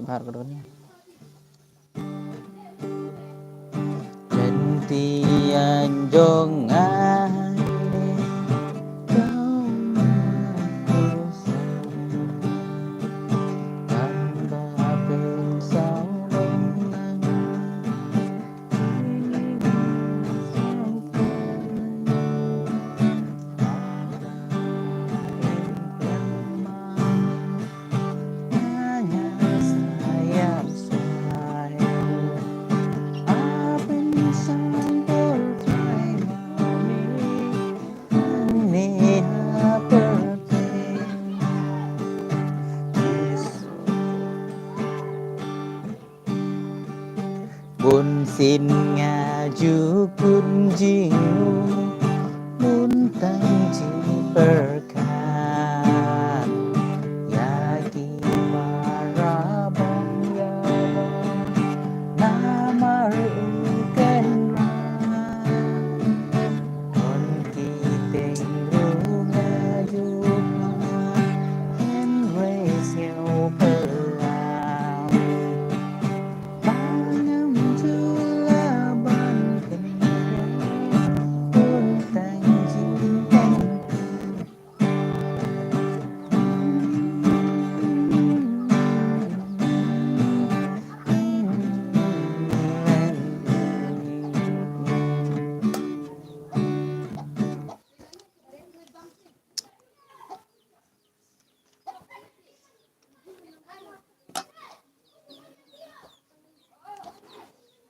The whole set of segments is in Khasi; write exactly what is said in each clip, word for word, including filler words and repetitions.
Par ka don. Tynti ïa jong nga. Bun sien nga ju kynjing, bun tang jingpyrkhat ïa ki para bang ïa bang, namar u kynrad. Don ki tieng ruh nga ju pyrkhat, hynrei sngewpyrkhat.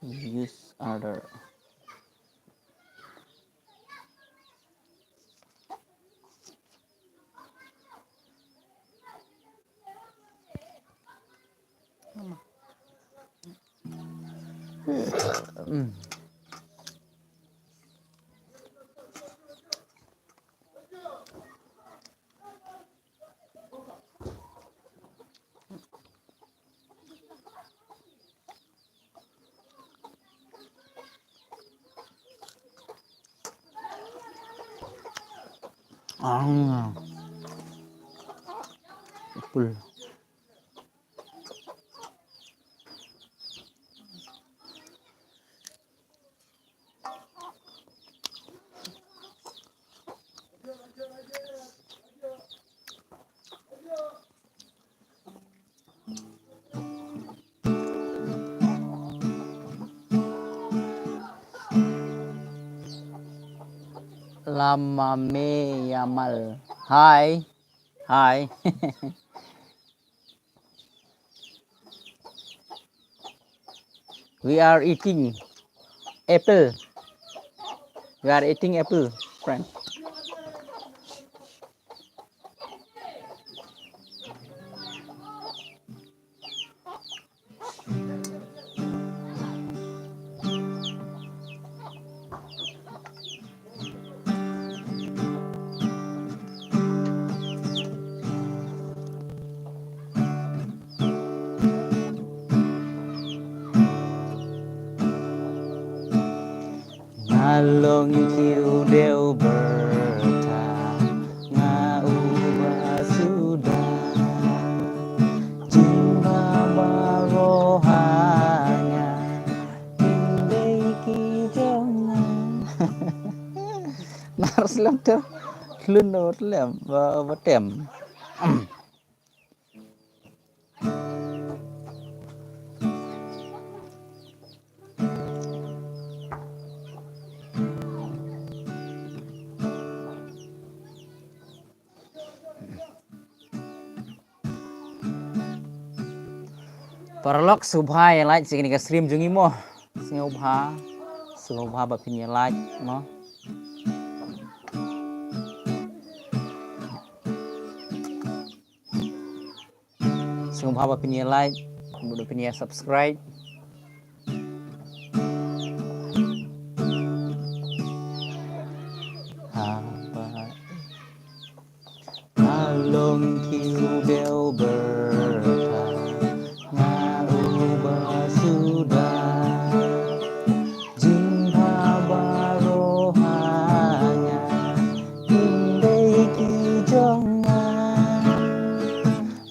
Use other. Ah. Apple. Lamame Yamal. Hi. Hi. We are eating apple. We are eating apple, friend. Nga long ki u dei u byrta, nga u ba suda. Jingbha baroh ha nga, kim dei ki jong nga. Nar slem te, hlun o tlem, ba, ba tem. Paralok, sngewbha ïa like sha kane ka stream jong ngi mo. Sngewbha, sngewbha ba phin ïa like mo. Sngewbha ba phin ïa like, bad ba phin ïa subscribe. Haba nga long ki u dei u byrta, nga u ba suda. Jingbha baroh ha nga, kim dei ki jong nga.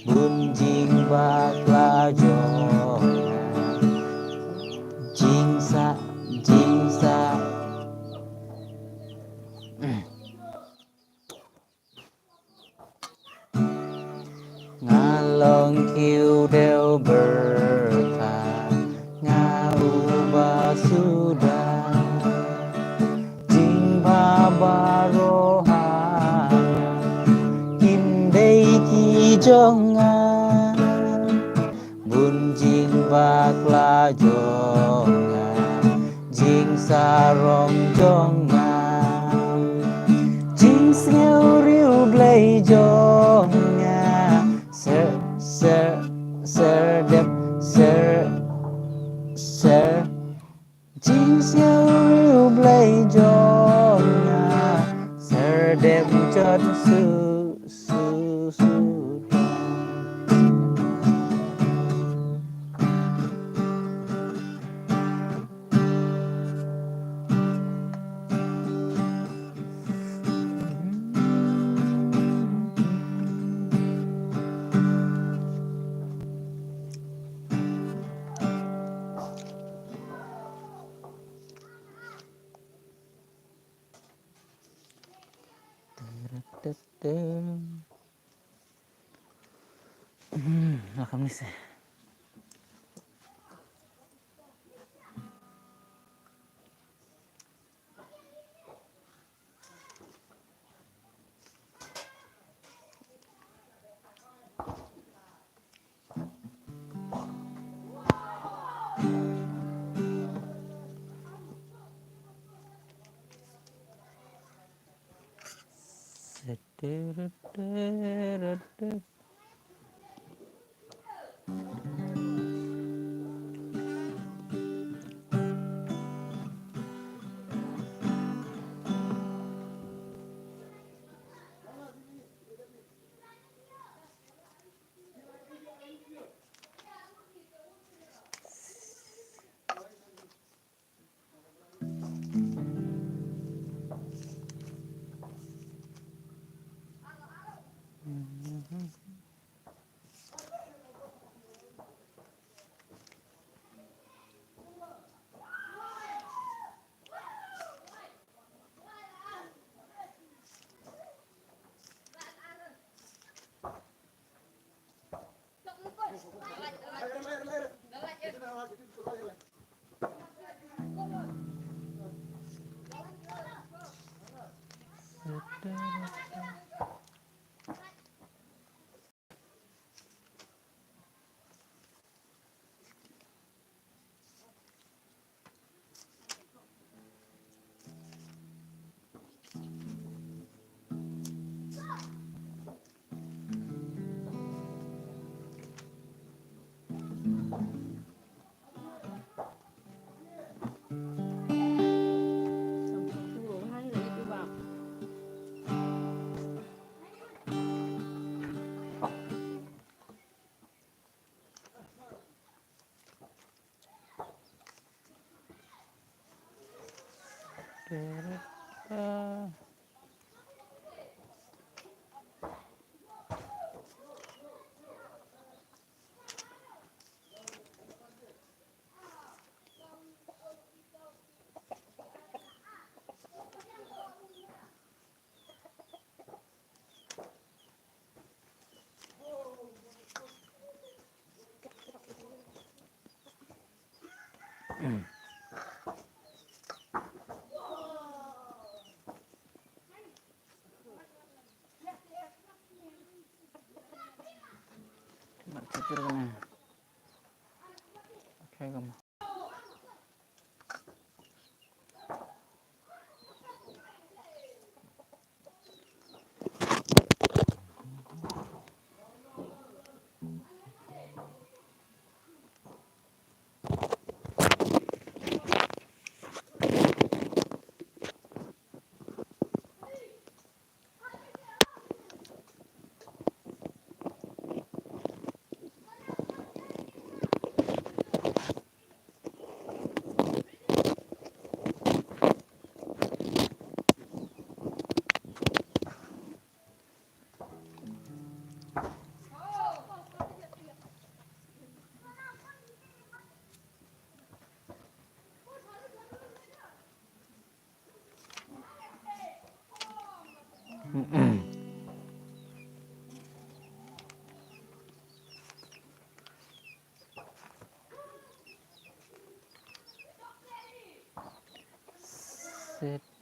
Bun jingbakla jong Long kiew dewbyrta nga uba suda. Jingbha baroh ha nga kim dei ki jong nga. Bun jingbakla jong nga, jingsarong jong nga, jingsngew riewblei jong nga. Ser, ser, ser dep, ser, ser. Jingsngew riewblei jong nga, ser dep jot su, su, su. Hmm, welcome ni se.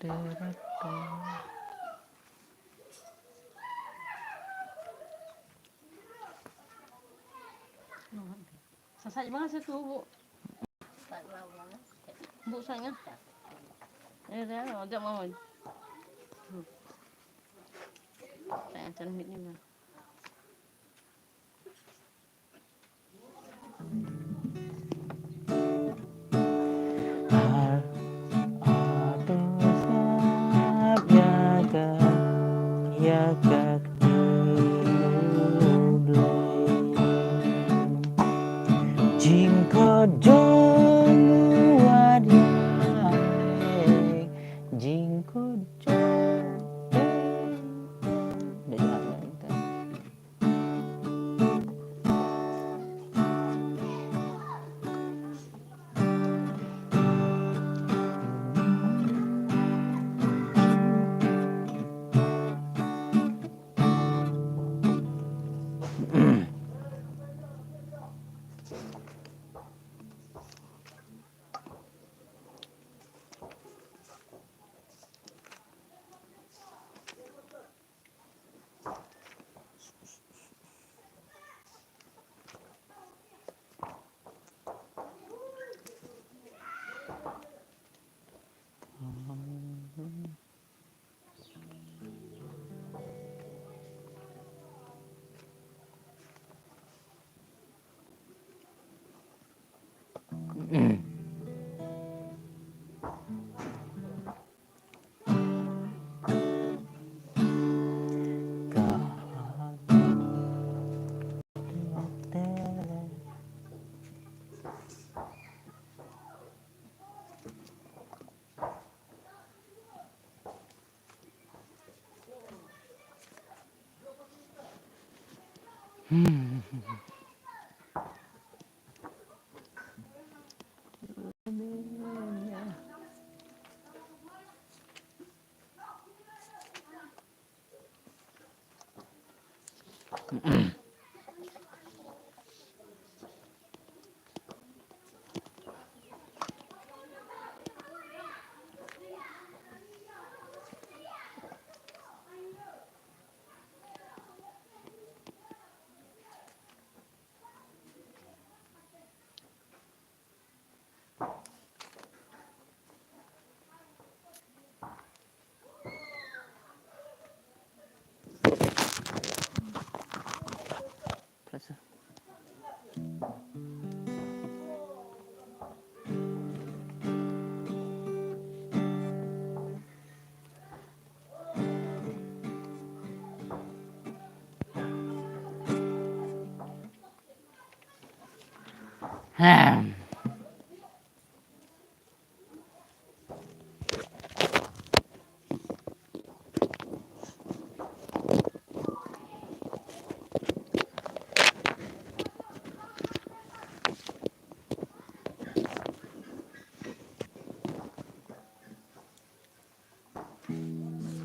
Sa sait ma sa tu bu. Bu sa nga. Eh, dah, dah mau. Sa chan mit ni ma. Jingkujut wat ïa, jingkujut.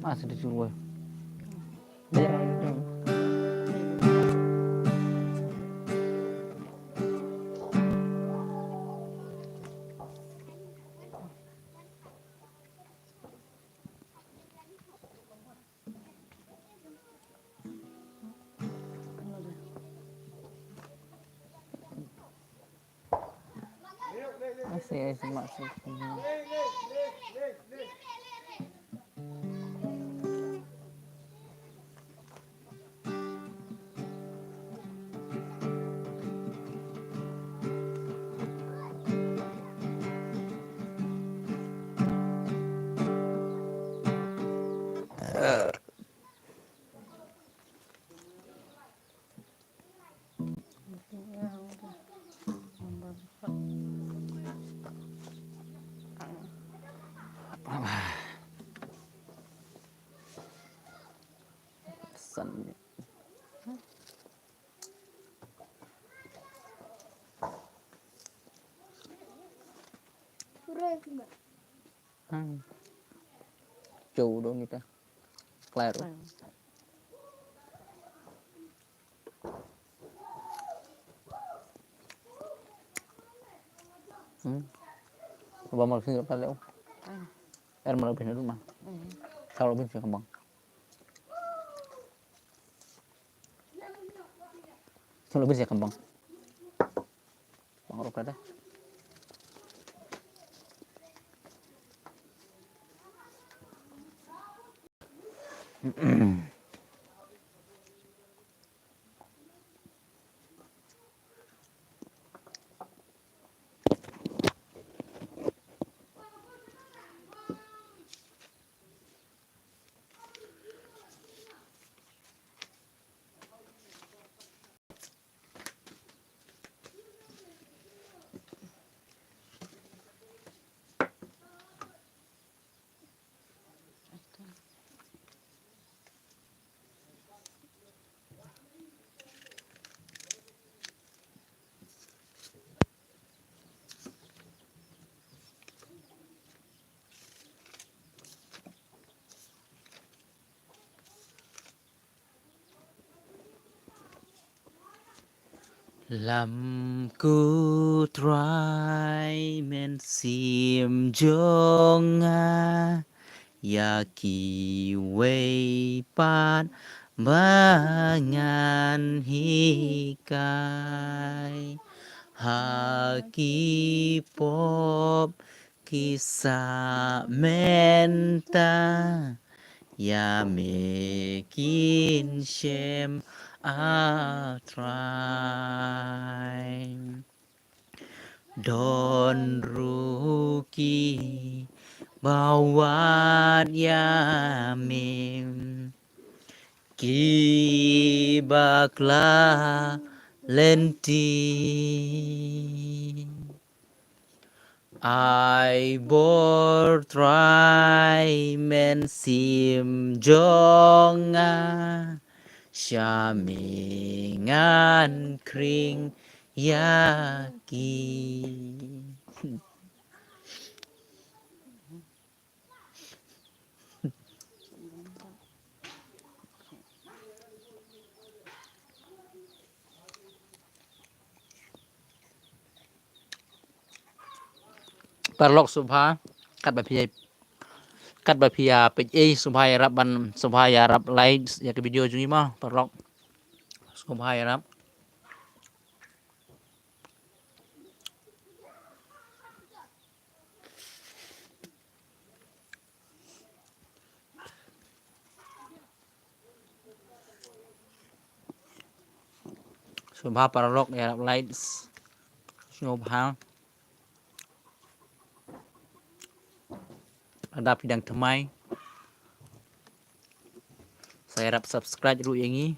Ah, sedih suruh. Masih, masih, masih. Hmm. Jauh dong kita. Claro. Hmm. Ba mar sini pale. Hmm. Tar mara bin rumah. Salah bin sih kembang. Salah bin sih kembang. Bang rok ada. Lam ku Trai men sim jong nga, ïa kiwei pat ba ngan hikai. Ha ki pop ki sah mynta, ïa me kin shem, ah Trai. Don ruh ki ba wad ïa me, ki bakla lynti. Ai bor Trai men sim jong nga, sha me ngan khring ïa ki. Paralok sngewbha, katba phi, katba phi ïa peit ei, sngewbha ïarap ban, sngewbha ïarap like ïa ka video jong ngi mo, paralok. Sngewbha ïarap. Sngewbha paralok ïarap likes. Sngewbha. Lada phi dang thymmai, sa ïarap subscribe ruh ïa ngi.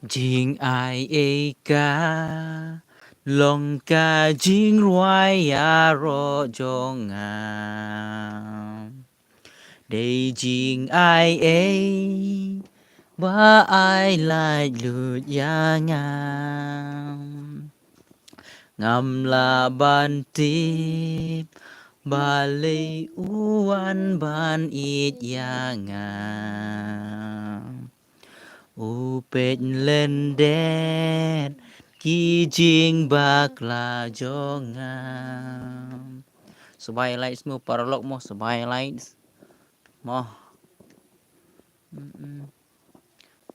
Jingai ei ka long ka jingrwai ïaroh jong nga. Dei jingai ei ba ai laitluid ïa nga. Ngam lah ban tip balei u wan ban ïeit ïa nga. U peit lyndet ki jingbakla jong nga. Sngewbha ïa likes mo paralok mo, sngewbha ïa likes mo. Mm-mm.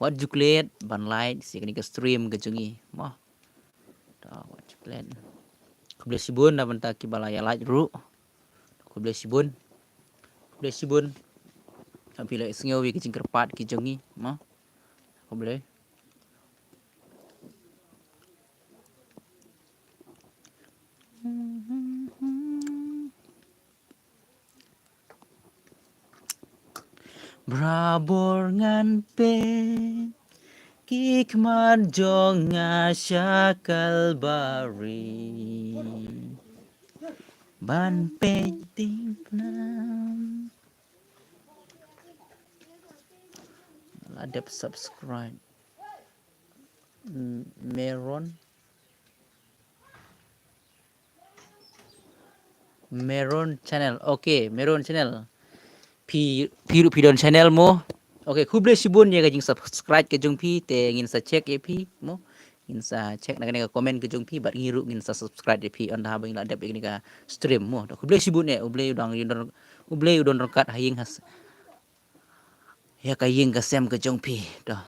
Wat ju klet ban like sha kane ka stream ka jong ngi mo. To, wat ju klet. Khublei shibun na bynta kiba la ïa like ruh. Khublei shibun. Khublei shibun. Haba phi la sngew ïa ki jingkyrpad ki jong ngi mo. Khublei. Barabor ngan peit Ki khmat jong nga sha Kalbari ban peit diengphna. La dep subscribe. Mm, Meron. Meron Channel. Okay, Meron Channel. Phi, phi ruh phi don channel mo. Okay, khublei shibun ïa ka jing subscribe ka jong phi, te ngin sa check ïa phi mo. Ngin sa check na kane ka comment ka jong phi, bad ngi ruh ngin sa subscribe ïa phi, ynda haba ngi la dep ïa kane ka stream mo. Te khublei shibun eh, U Blei u dang, U Blei u don ryngkat ha ïing ha s-, ïa ka ïing ka sem ka jong phi. To.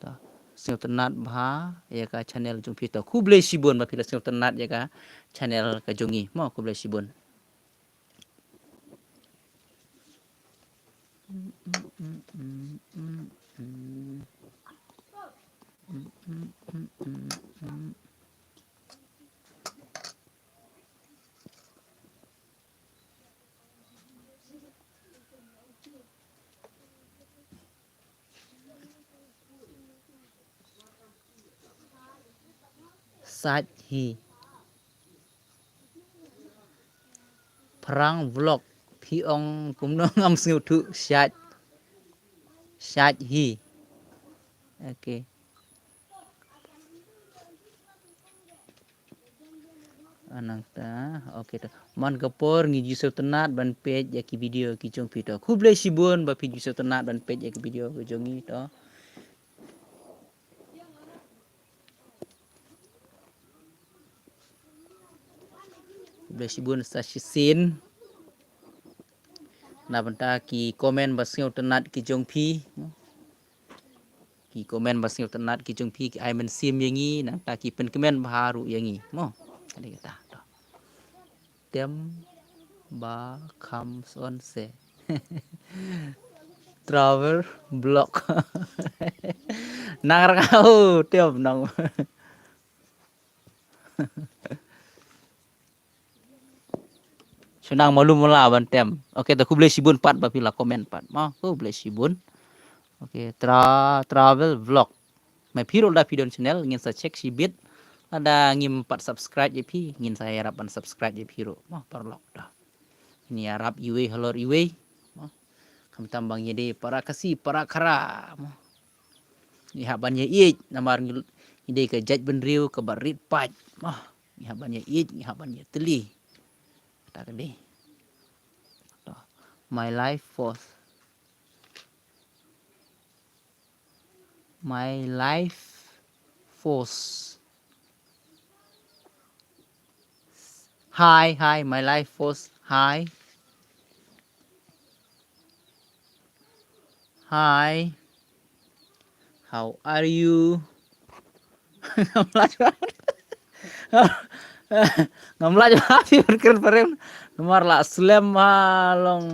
To. Sngewtynnat bha ïa ka channel jong phi to. Khublei shibun ba phi la sngewtynnat ïa ka channel ka jong ngi. Mo, khublei shibun. Sait hi. Phrang vlog, phi ong kumno ngam sngewthuh, sait. Sait hi. Okay. Nangta, okay to. Man ka por ngi ju sngewtynnat ban peit ïa ki video ki jong phi to. Khublei shibun ba phi ju sngewtynnat ban peit ïa ki video ki jong ngi to. Khublei shibun sa shisien na bynta ki comment ba sngewtynnat ki jong phi. Ki comment ba sngewtynnat ki jong phi, ki ai mynsiem ïa ngi, nangta ki pynkmen bha ruh ïa ngi. Mo. Kali kata. To. Tem ba kham son se. Travel blog. Nang rangau tem nang. Shu nang malu mula ban tem. Okay, to khublei shibun pat ba phi la comment pat. Ma, khublei shibun. Okay, tra-, travel vlog. Mai phi ruh da phi don channel, ngin sa check shibit. Lada ngim pat subscribe ïa phi, ngin sa ïarap ban subscribe ïa phi ruh. Mo, paralok da. Ngin ïarap iwei halor iwei. Mo. Khamtam ba ngi dei para Khasi, para Khara. Mo. Ngi hap ban ïa ïeit, namar ngi, ngi dei ka jaitbynriew kaba rit paid. Mo. Ngi hap ban ïa ïeit, ngi hap ban ïa tylli. Kata ka dei. To. My life force. My life force. Hi, hi, my life force. Hi. Hi. How are you? Ngam lah jawab. Ngam lah jawab, phi kren parem. Namar la slem ha long.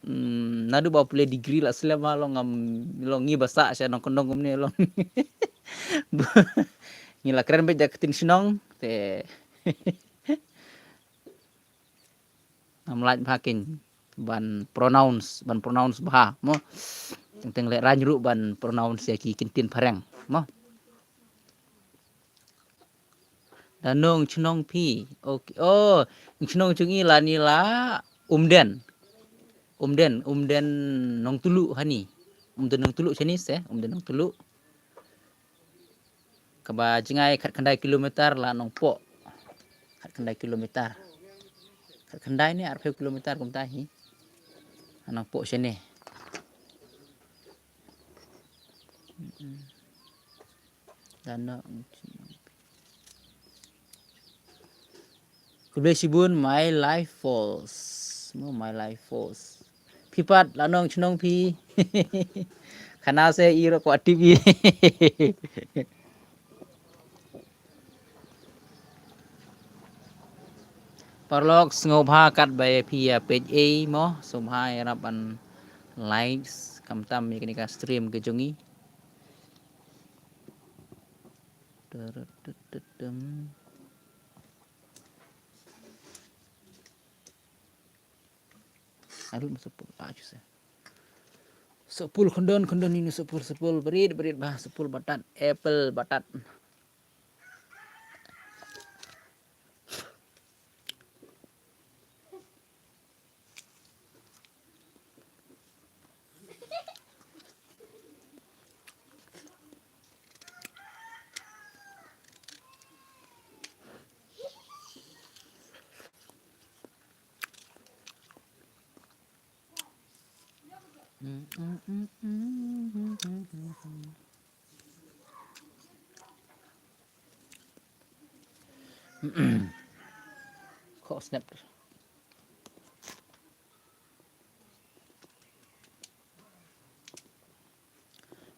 Hmm, naduh ba pule degree la slem ha long ngam, long ngi ba sah sha nongkyndong kumne long. Ngi la kren beit da ka ktien shnong te. Ngam lah bha kein ban pronounce, ban pronounce bha mo. Teng teng lehrain ruh ban pronounce ïa ki ktien phareng mo. Da nong chnong phi. Okay. Oh, chnong jong ngi la ni la Umden. Umden, Umden Nongtulu hani. Umden Nongtulu shane se, Umden Nongtulu. Kaba jngai khatkhyndai kilometer la Nongpoh. Khatkhyndai kilometer. Khatkhyndai ne arphew kilometer kumta hi. Nongpoh shane. Mm-mm. Dano. Khublei shibun my life force. Mo my life force. Phi pat la nong chnong phi. Khana se i ro ko T V. Paralok sngewbha katba phi ïa peit ei mo, sngewbha ïarap ban likes khamtam ïa kane ka stream ka jong ngi. Arut masuk pun ah juse. Sopul khondon, khondon inu sopul, sopul berit, berit bha, sopul batat, apple batat. Kok snap.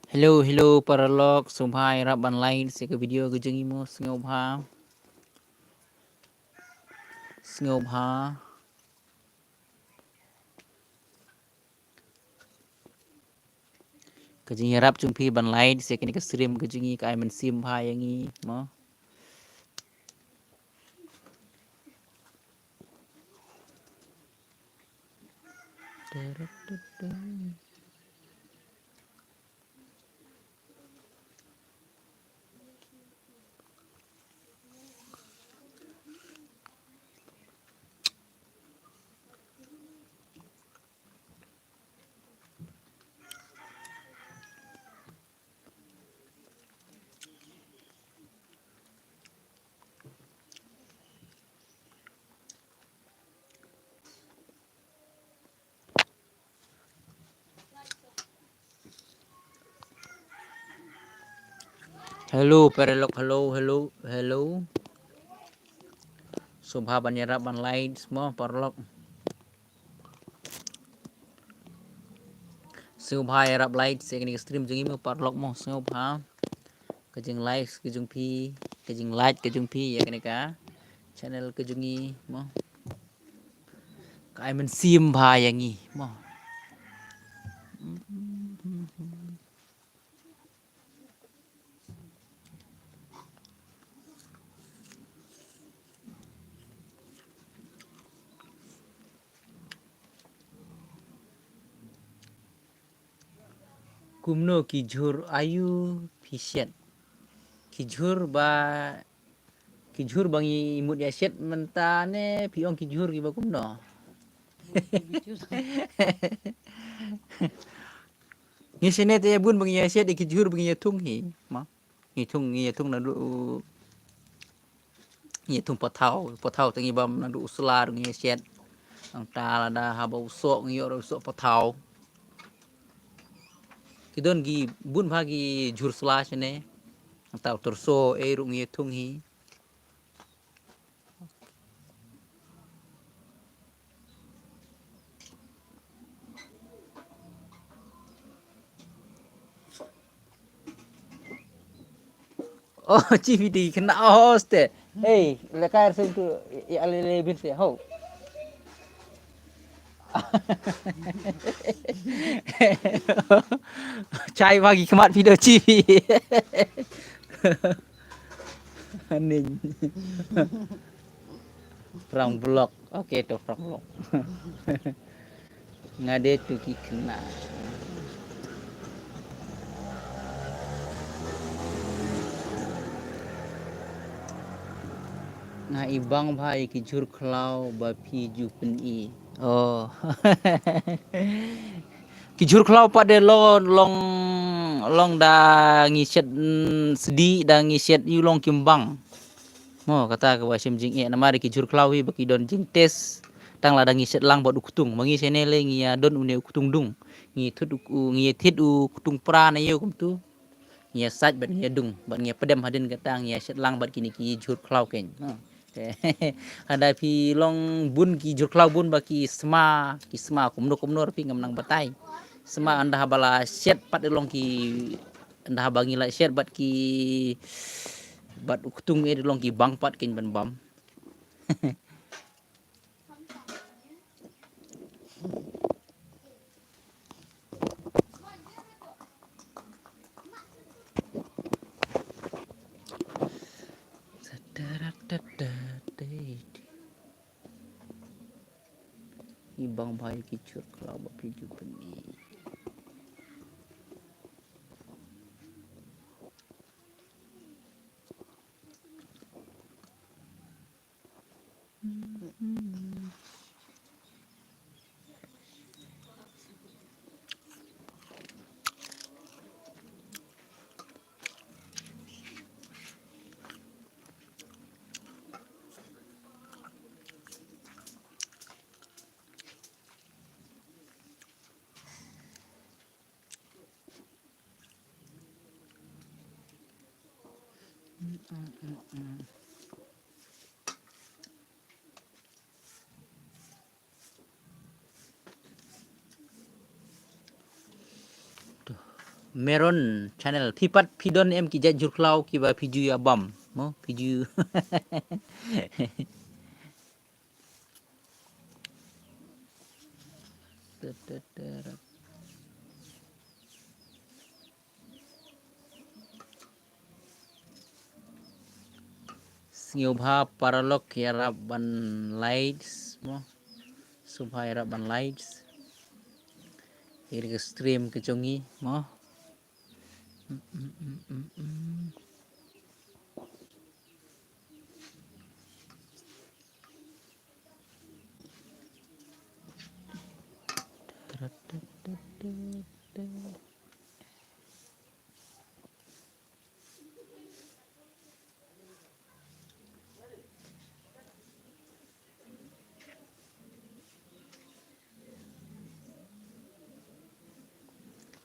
Hello, hello, paralok, sngewbha ïarap ban like sha ka video ka jong ngi mo, sngewbha. Sngewbha. Ka jingïarap jong phi ban like sha kane ka stream ka jong ngi ka ai mynsiem bha ïa ngi mo. Hello, paralok, hello, hello, hello. Sngewbha ban ïarap ban like mo, paralok. Sngewbha ïarap like sha kane ka stream jong ngi mo, paralok mo, sngewbha. Ka jing like ka jong phi, ka jing like ka jong phi ïa kane ka channel ka jong ngi mo. Ka ai mynsiem bha ïa ngi mo. Kumno ki jhur aïu phi shet? Ki jhur ba, ki jhur ba ngi mut ïa shet mynta ne phi ong ki jhur kiba kumno? Ngi shet ne te bun ba ngi ïa shet ki jhur ba ngi ïa thung hi ma. Ngi thung, ngi ïa thung naduh, ngi ïa thung pathaw, pathaw te ngi bam naduh u sla ruh ngi ïa shet. Nangta lada haba u soh ngi ïoh ruh u soh pathaw. Ki don ki bun bha ki jhur sla shane. Nangta u tyrso ei ruh ngi ïa thung hi. Oh, chi video kena, oh, ste. Hey, le kair sen tu, ya le le bin se, ho. Chai bagi kemat video chi. Aning. Prank vlog. Okay, to prank vlog. Nga dei tu ki kena. Nga i bang bha ïa ki jhur khlaw ba phi ju pyni. Oh. Ki jhur khlaw pat de long, long, long da ngi shet, mm, sdi da ngi shet ïu long kim bang. Mo, kata kaba shem jingeh namar ki jhur khlaw hi ba ki don jingtest tang lada ngi shet lang bad u ktung. Ma ngi shane le ngi ïa don une u ktung dung. Ngi thut u, u, ngi ïa thit u ktung pra na ïew kumtu. Ngi ïa sait bad ngi ïa dung, bad ngi ïa pdem hadien kata ngi ïa shet lang bad kine ki jhur khlaw keiñ. Mo. Hynda phi long bun ki jhur khlaw bun ba ki sma, ki sma kumno kumno ruh phi ngam nang batai. Sma hynda haba la shet pat long ki, hynda haba ngi la shet bad ki, bad u ktung eh long ki bang pat keiñ ban bam. I bang bha ïa ki jhur khlaw ba phi ju pyni. Meron Channel, phi pat phi don em ki jait jhur khlaw kiba phi ju ïa bam? Mo, phi ju. Sngewbha paralok ïarap ban likes mo. Sngewbha ïarap ban likes. Ïa ka stream ka jong ngi mo.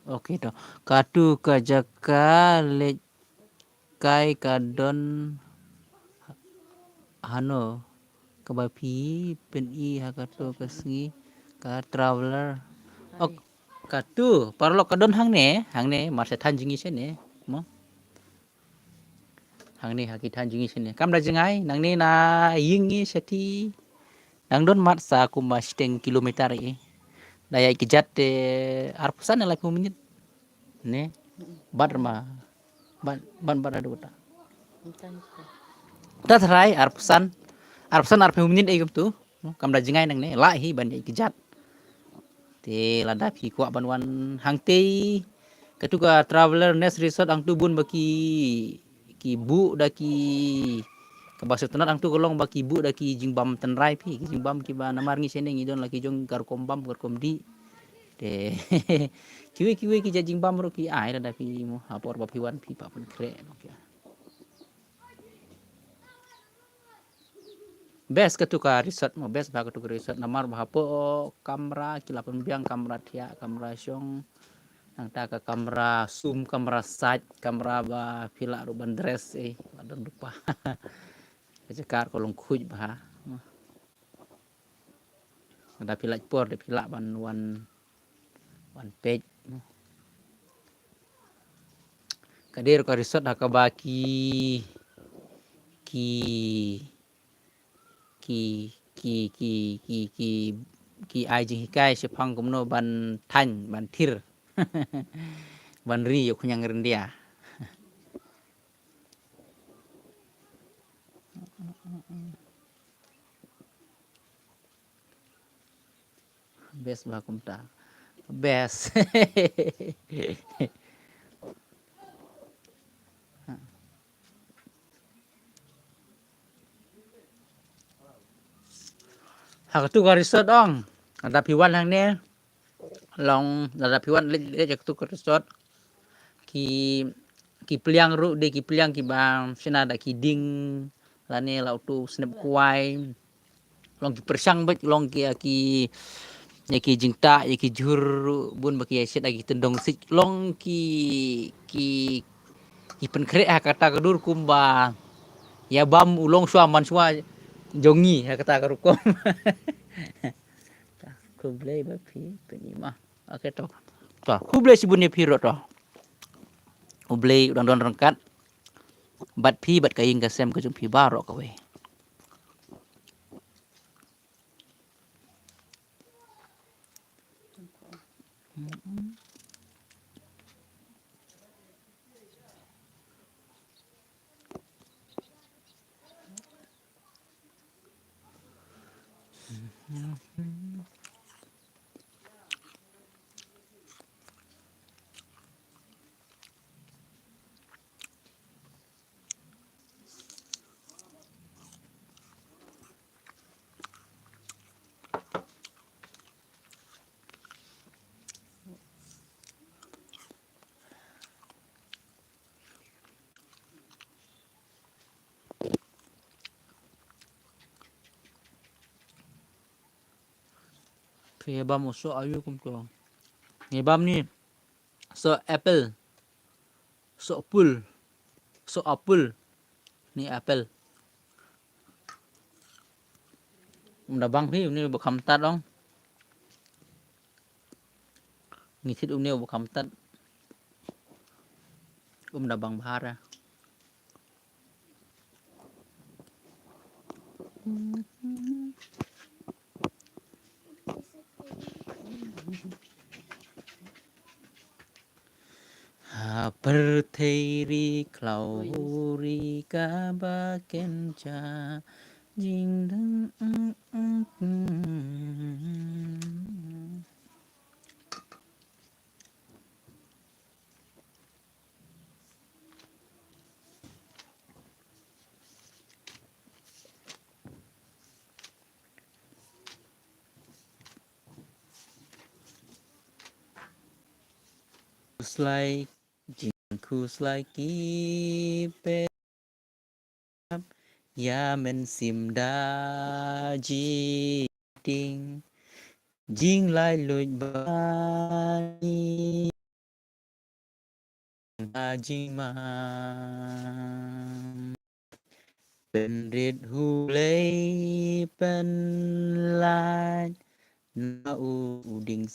Okay to. Katu ka jaka leit kai ka don hano kaba phi pyni ha katu ka sngi ka traveler. Ok, katu paralok ka don hangne, hangne mar sa than jong ngi shane mo. Hangne ha ki than jong ngi shane. Kam da jngai, nangne na ïing ngi shati. Nang don mat sa kumba shiteng kilometer i. Da ïaid kjat te arphew san ïa laiphew minit. Ne? Bad ma. Ban ban bad adu ta. Ta tharai arphew san. Arphew san arphew minit i kumtu. Kam da jngai nangne. La hi ban ïaid kjat. Te lada phi kwah ban wan hangtei. Katu ka Traveler Nest Resort hangtu bun ba ki ki buh da ki kaba sngewtynnat hangtu ka long ba ki buh da ki jingbam tynrai phi, ki jingbam kiba namar ngi shane ngi don la ki jong ka rukom bam ka rukom dih. Te kiwei kiwei ki jait jingbam ruh ki ai lada phi mo ha por ba phi wan phi pah pynkhreh. Best katu ka resort mo, best ba katu ka resort namar ba hapoh kamra ki la pynbiang kamra thiah, kamra shong, nangta ka kamra sum, kamra sait, kamra ba phi lah ruh ban dress eh ba don dupa. Ka jaka ka long khuid bha. Da phi lah por da phi lah ban wan wan peit. Ka dei ruh ka resort ha kaba ki ki ki ki ki ki ki ai jinghikai shaphang kumno ban thaiñ ban thir ban ri ïa u khñiang ryndia. Best ba kumta. Best. Ha katu ka resort ong. Lada phi wan hangne long lada phi wan leit leit ha katu ka resort. Ki ki pliang ruh dei ki pliang kiba shna da ki ding lane la utu snep kwai. Long ki pyrshang bad long ki ïa ki ïa ki jingtah ïa ki jhur bun ba ki ïa shet ïa ki tyndong sik long ki ki ki pynkhreh ha kata ka dur kumba ïa bam u longshuwa manshuwa jong ngi ha kata ka rukom. Khublei ba phi pyni ma. Okay to. To khublei shibun ïa phi ruh to. U Blei u dang don ryngkat bad phi bad ka ïing ka sem ka jong phi baroh kawei. Phi bam u soh aïu kumto? Ngi bam ni soh apple, soh pul, soh apple. Ni apple. Um da bang phi, um ni ba kham tad ong. Ngi thit um ni ba kham tad. Um da bang bha ra. Ha pyrthei ri khlaw ri kaba kynja jingdang. Khuslai, jingkhuslai ki pep, ïa mynsiem da jingtieng, jinglai luid bani ba jingmam. Pynrit hu lei pynlait na u ding.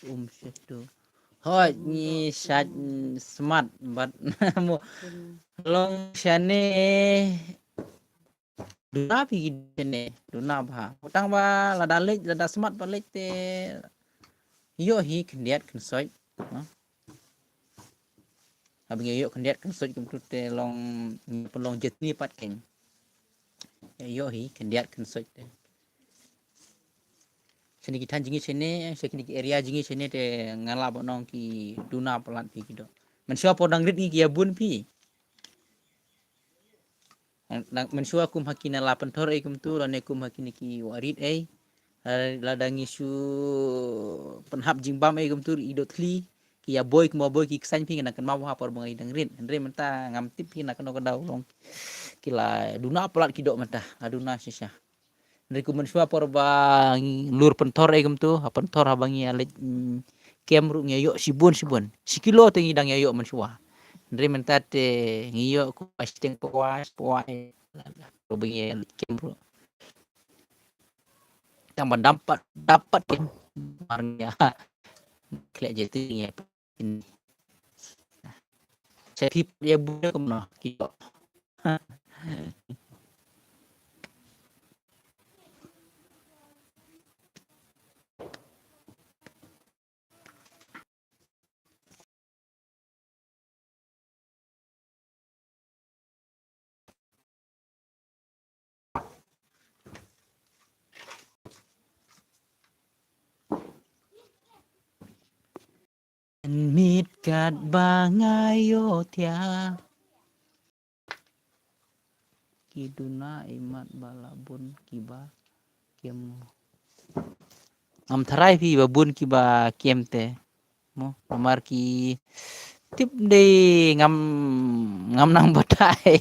Um, satu. Hoi, ngi sat, mm, smat, bat mo. Long shane. Duna phi shane, duna bha. Tang ba lada leit, lada smat ba leit te. Ïoh hi khyndiat khynsoit. Ha? Haba ngi ïoh khyndiat khynsoit kumtu te long, pynlong jatni pat keiñ. Ïoh hi khyndiat khynsoit te. Shane ki than jingïeit shane, shane ki area jingïeit shane te nga lah ban ong ki duna palat phi ki doh. Mynshuwa por dang rit ngi ki ïa bun phi. Nang mynshuwa kum ha ki na la pynthor ei kumtu, lane kum ha kine ki wa rit ei. Lada ngi shu pynhap jingbam ei kumtu, i doh thli, ki ïa boi kumba boi ki ksain phi, nga nang kynmaw ha por ba ngi dang rit. Hynrei mynta ngam tip phi na kano ka daw long. Ki la duna palat ki doh mynta, la duna shisha. Hynrei kum mynshuwa por ba ngi lur pynthor ei kumtu, ha pynthor haba ngi ïa leit, mm, kem ruh ngi ïa ïoh shibun shibun. Shi kilo te ngi dang ïa ïoh mynshuwa. Hynrei mynta te ngi ïoh kumba shiteng pawa, pawa ei. Ruh ba ngi ïa leit kem ruh. Tang ban dam pat, dam pat kem. Mar ngi ïa khleh jati ngi ïa Sa phi ïa bun kumno ki doh. Miet katba nga ïoh thiah. Ki duna imat ba la bun kiba kem. Ngam tharai phi ba bun kiba kem te. Mo, namar ki tip dei ngam, ngam nang batai.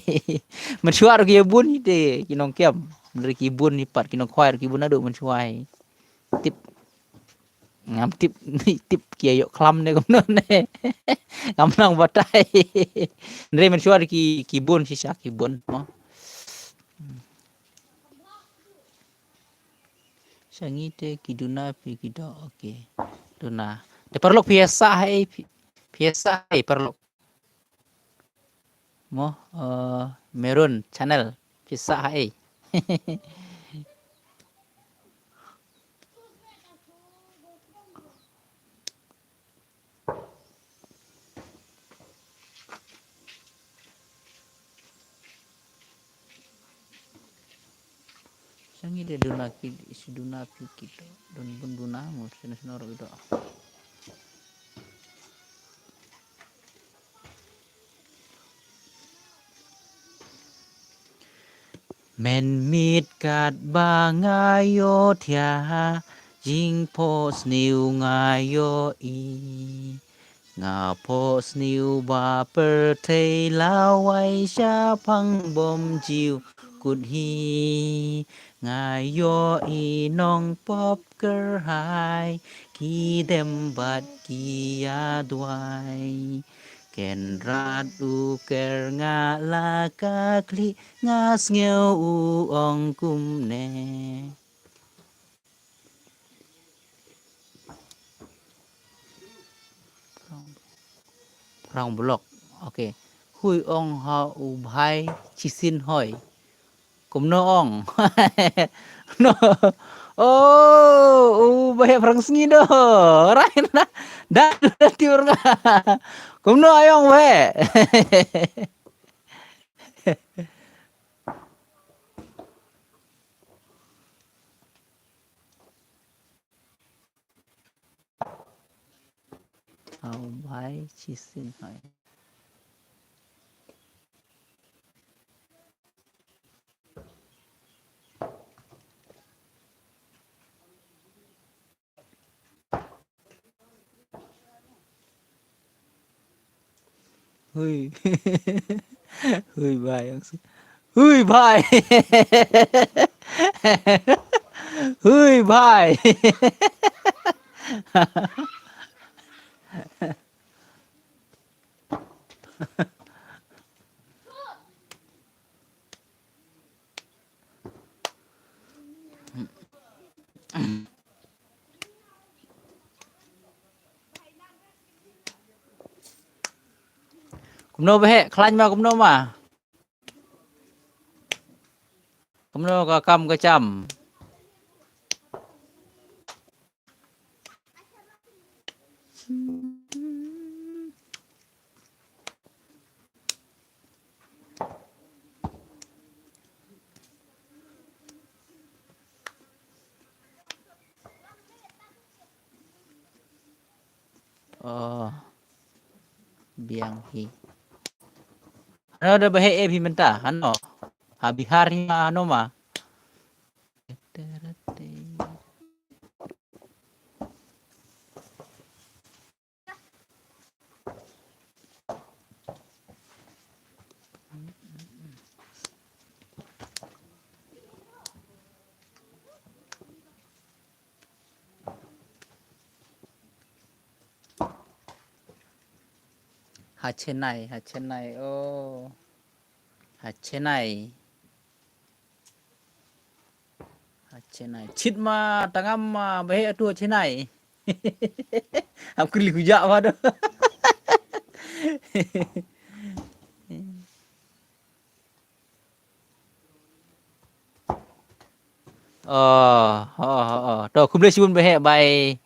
Mynshuwa ruh ki ïa bun hi te ki nongkem. Hynrei ki bun hi pat ki nongkhwai ruh ki bun naduh mynshuwa hi. Tip. Ngam tip, tip ki ïa ïoh khlam ne kumno ne. Ngam nang batai. Hynrei mynshuwa ruh ki, ki bun shisha ki bun. Mo. Sha ngi te ki duna phi ki doh, okay. Duna. Te paralok phi ïa sah ha ei, phi, phi ïa sah ha ei paralok. Mo, eh, Merun Channel, phi sah ha ei. Sha ngi de duna ki, shu duna phi ki doh, don bun duna mo, shu na shu na ro ki doh. Men miet katba nga ïoh thiah, Jingphohsniew nga ïohi. Nga phohsniew ba pyrthei lawei shaphang bymjukut hi. Nga ïohi nongpop kyrhai, ki dem bad ki ïaduwai. Kynrad u ker nga la ka khlieh, nga sngew u ong kumne. Phrang Block. Okay. Hui ong ha u bhai chisin hoi. Kumno ong? No. Oh, u bhai Phrang Sngi do. Rai na. Da, da tiur nga. Kumno ayong bhai? Au bai chisin hai. Hui. Hui bai. Hui bai. Hui bai. Kumno ba heh, khlaiñ ma kumno ma. Kumno ka kam ka jam. Oh. Biang hi. Hano da ba heh ïa phi mynta, hano. Ha Bihar hi ma hano ma. Ha Chennai, ha Chennai, oh. Ha Chennai. Ha Chennai. Chit ma, tangam ma, ba heh atu ha Chennai. Ap kuli kujak ma tu. Oh, oh, oh, oh. To, khublei shibun ba heh, bai,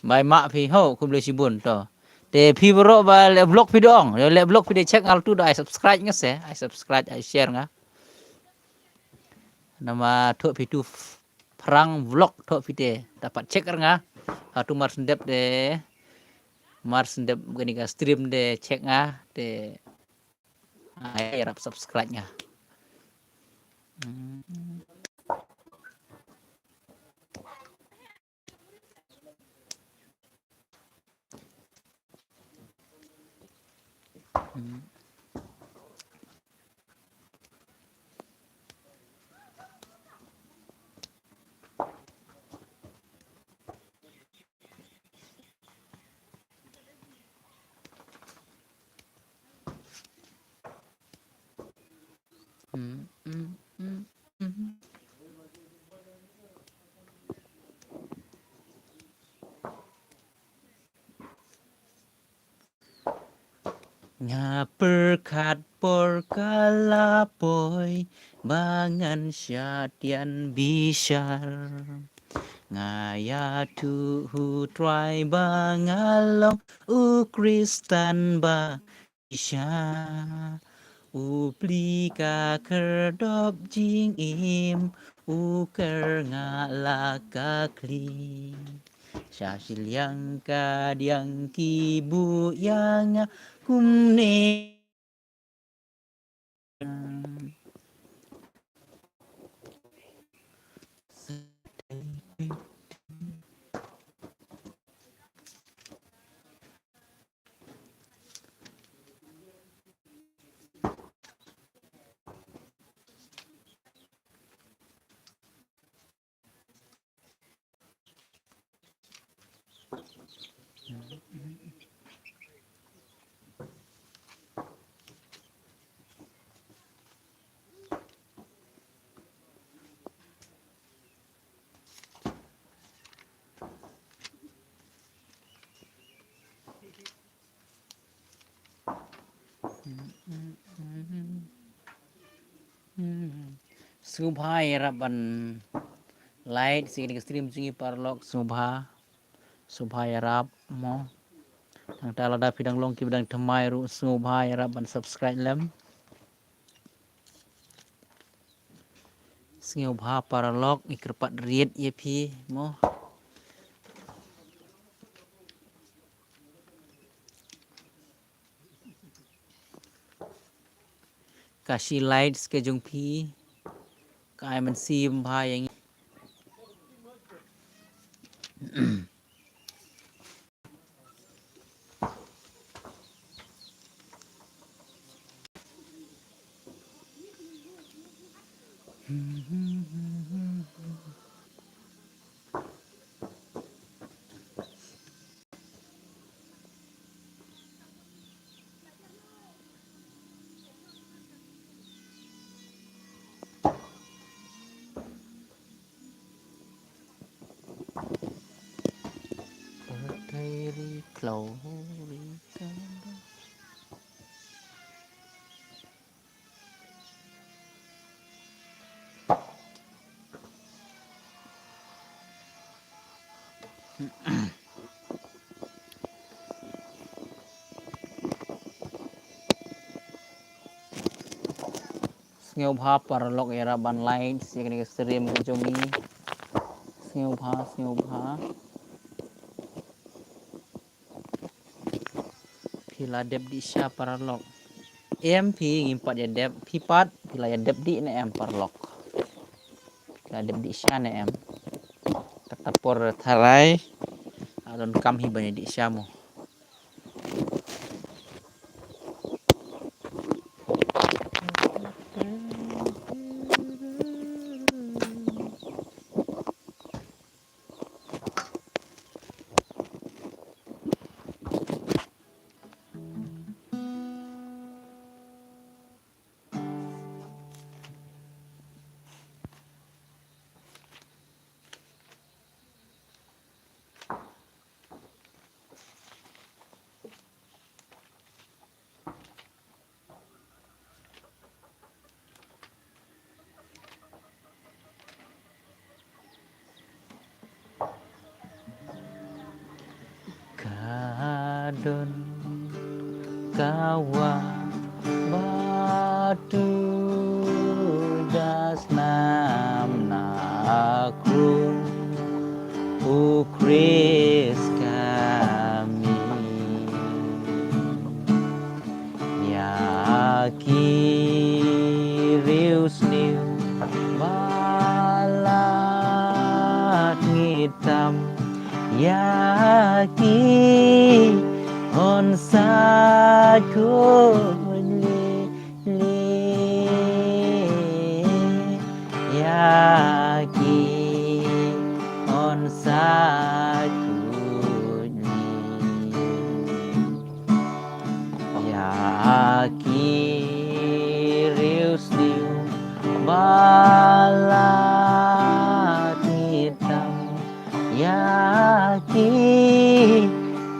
bai ma phi ho, khublei shibun to. Te phi baroh ba leh vlog phi dang ong, leh vlog phi te check nga tu da ai subscribe nga se, ai subscribe, ai share nga. Nama thoh phi tu Phrang Vlog thoh phi te, dapat check nga. Ha tu mar sendep de, mar sendep kani ka stream de check nga, te ai rap subscribe nga. Hmm. Hmm. Nga pyrkhat por ka la poi ba ngan shah tian bishar. Nga ïathuh ha U Trai ba nga long u Khristan ba shisha. U plie ka khyrdop jingim, u ker nga la ka khlieh. Sha shiliang ka diang ki buh ïa nga kumne. Sngewbha ïarap ban like sha kane ka stream jong ngi paralok, sngewbha. Sngewbha ïarap mo. Nangta lada phi dang long kiba dang thymmai ruh sngewbha ïarap ban subscribe lem. Sngewbha paralok, ngi kyrpad rit ïa phi mo. Ka shi likes ka jong phi ka ai mynsiem bha ïa ngi. Sngewbha paralok ïarap ban like sha kane ka stream ka jong ngi. Sngewbha, sngewbha. Phi la dep dih sha paralok? Em phi, ngim pat ïa dep, phi pat phi la ïa dep dih ne em paralok? Phi la dep dih sha ne em? Kata por tharai, a don kam hi ban ïa dih sha mo. Ka don ka wah ba tu das nam na krum u Khrist ka mih. Ïa ki riewsniew ba la ngi tam, ïa ki un sa khuid lili. Ïa ki un sa khuid lili. Ïa ki riewsniew ba la ngi tam, ïa ki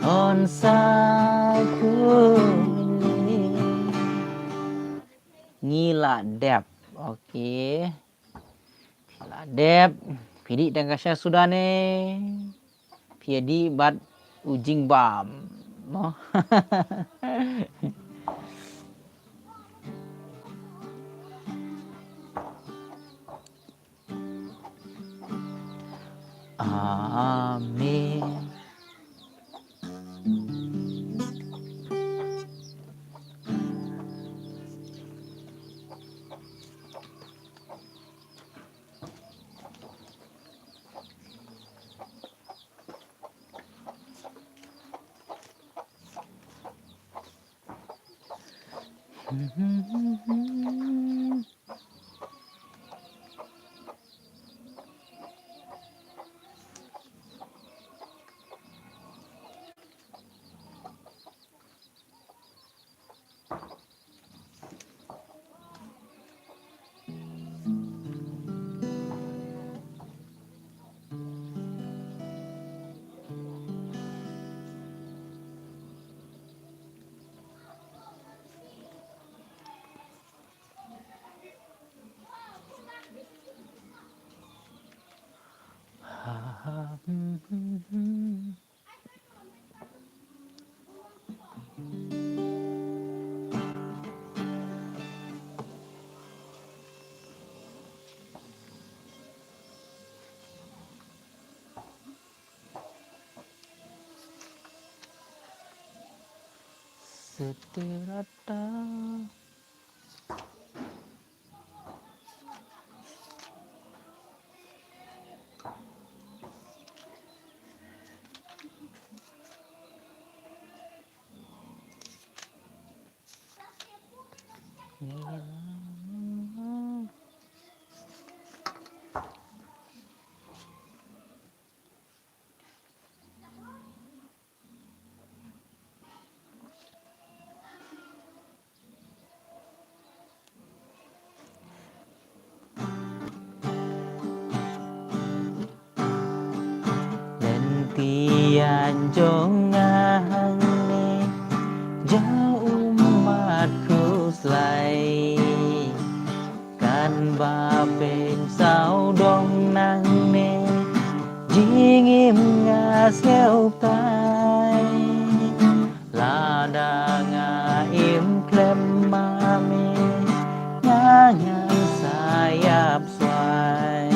un sa khuid lili. Ngi la dep. Okay. Phi la dep, phi dih tang ka sha suda ne phi ïa dih bad u jingbam mo? Amen. Seterata. Lynti ïaid jong nga hangne, jong u mat khuslai. Kan ba pynsaw dong nangne, jingim nga sngewtai. Lada nga im khlem ma me, nga ngan sa ïap swai.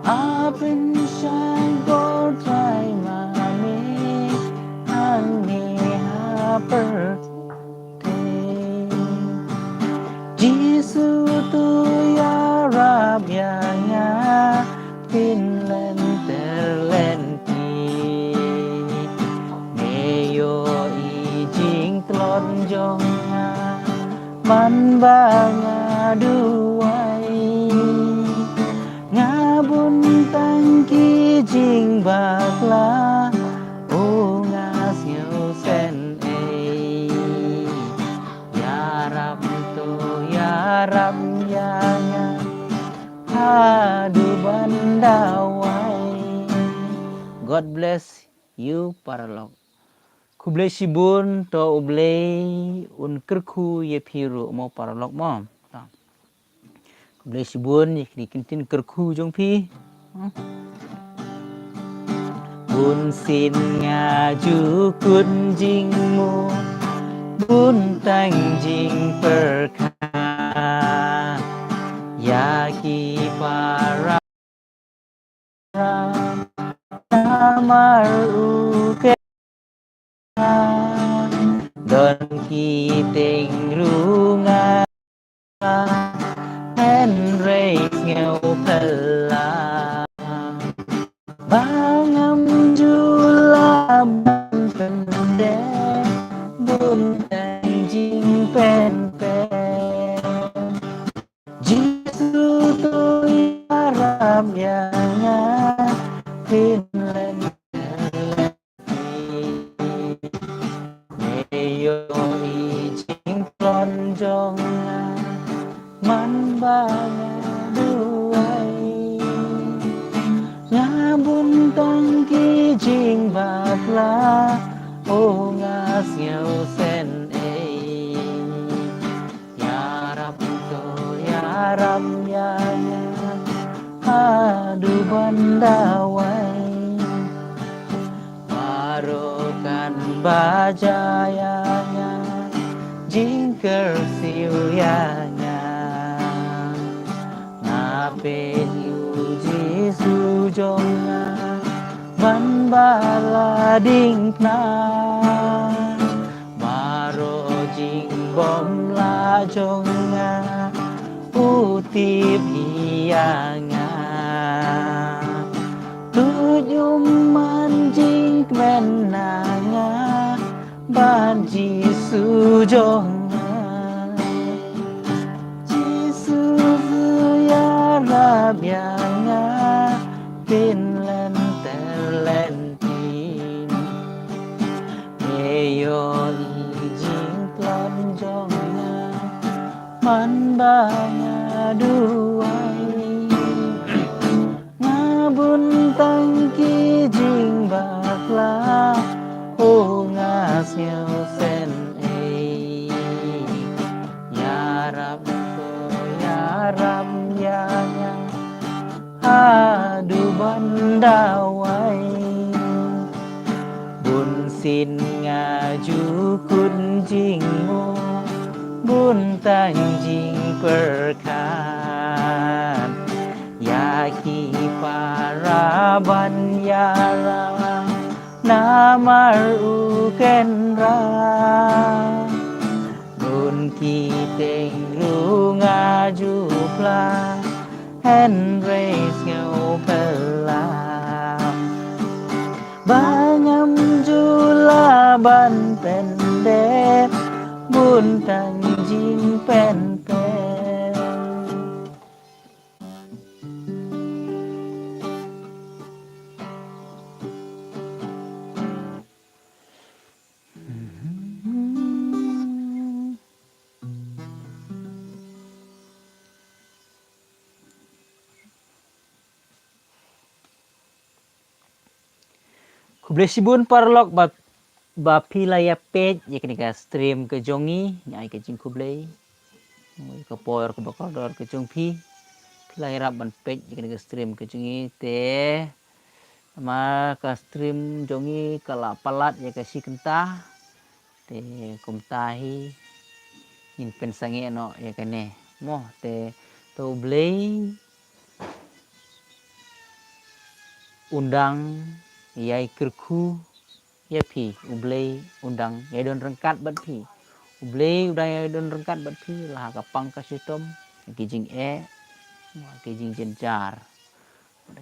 A pynshai bor Trai ma me, hangne ha pyrthei. Jisu to ïarap ïa nga, pynlynter lynti. Me ïohi jingtlot jong nga, man ba nga duwai. Nga bun tang ki jingbakla, o nga sngewsynei. Ïarap to, ïarap ïa nga, haduh ban da wai. God bless you, paralok. Khublei shibun, to U Blei un kyrkhu ïa phi ruh mo paralok mo. To. Khublei shibun ïa kine ki ktien kyrkhu jong phi. Bun sien nga ju kut jingmut, bun tang jingpyrkhat ïa ki para. Namar u kyrkhu don ki tieng ruh nga, hynrei sngewphylla. Ba ngam ju lah ban pyndep, bun tang jingpynpep. Jisu to ïarap ïa nga, pynlynter lynti. Me ïohi jingtlot jong nga, man ba nga duwai. Nga bun tang ki jingbakla, o nga sngewsynei. Ïarap to, ïarap ïa nga, haduh ban da wai. Baroh kan ba jia ïa nga, jingkyrsiew ïa nga. Nga peit ïa u Jisu jong nga, man ba la diengphna. Baroh jingbymlah jong nga, u tip ïa nga. Tuid um man jingkmen na nga bad Jisu jong nga. Jisu to ïarap ïa nga, pynlynter lynti. Me ïohi jingtlot jong nga, man ba nga duwai. Nga bun tang ki jingbakla, o nga sngewsynei. Ïarap to, ïarap ïa nga, haduh ban da wai. Bun sien nga ju kut jingmut, bun tang jingpyrkhat ïa ki para ban ïarap. Namar u ken ra, nun ki teng ru nga ju pla, hynrei sngewphylla. Ba ngam ju lah ban pyndep, bun tang jingpynpep. Khublei shibun paralok ba, ba phi la ïa peit ïa kane ka stream ka jong ngi, nga ai ka jingkhublei. Ka por kaba kordor ka jong phi, phi la ïarap ban peit ïa kane ka stream ka jong ngi te. Ma ka stream jong ngi ka la palat ïa ka shi kynta. Te kumta hi ngin pynsangeh noh ïa kane. Mo te, to U Blei un dang ïai kyrkhu ïa phi, U Blei un dang ïai don ryngkat bad phi. U Blei u dang ïai don ryngkat bad phi, la ha ka pang ka shitom, ki jingeh, ki jingjynjar,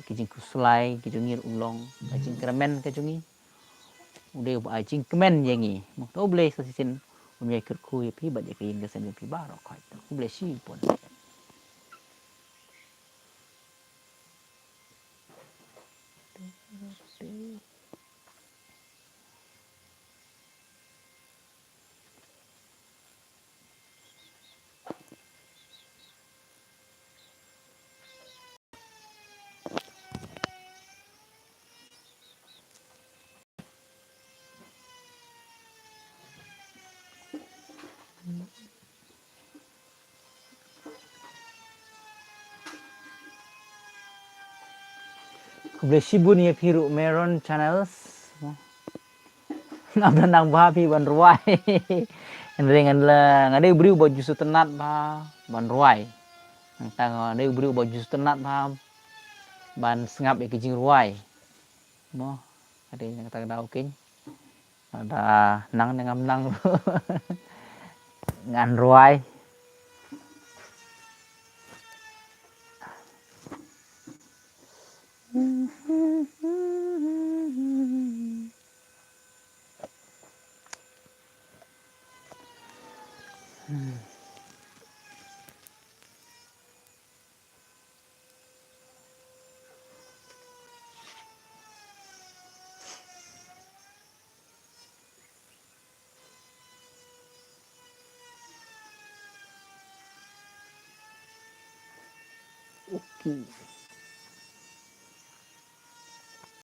ki jingkhuslai, ki jong ngi ruh u long, ka jingkyrmen ka jong ngi. U dei uba ai jingkmen ïa ngi. Mo to U Blei sa shisien un ïai kyrkhu ïa phi bad ïa ka ïing ka sem jong phi baroh khoit. U Blei shibun. Khublei shibun ïa phi ruh Meron Channels. Ngam da nang bha phi ban rwai. Hynrei ngan la, nga dei u briew ba ju sngewtynnat bha ban rwai. Nangta nga dei u briew ba ju sngewtynnat bha ban sngap ïa ki jingrwai. Mo, ka dei na kata ka daw keiñ. Lada nang ne ngam nang ruh ngan rwai. Okay.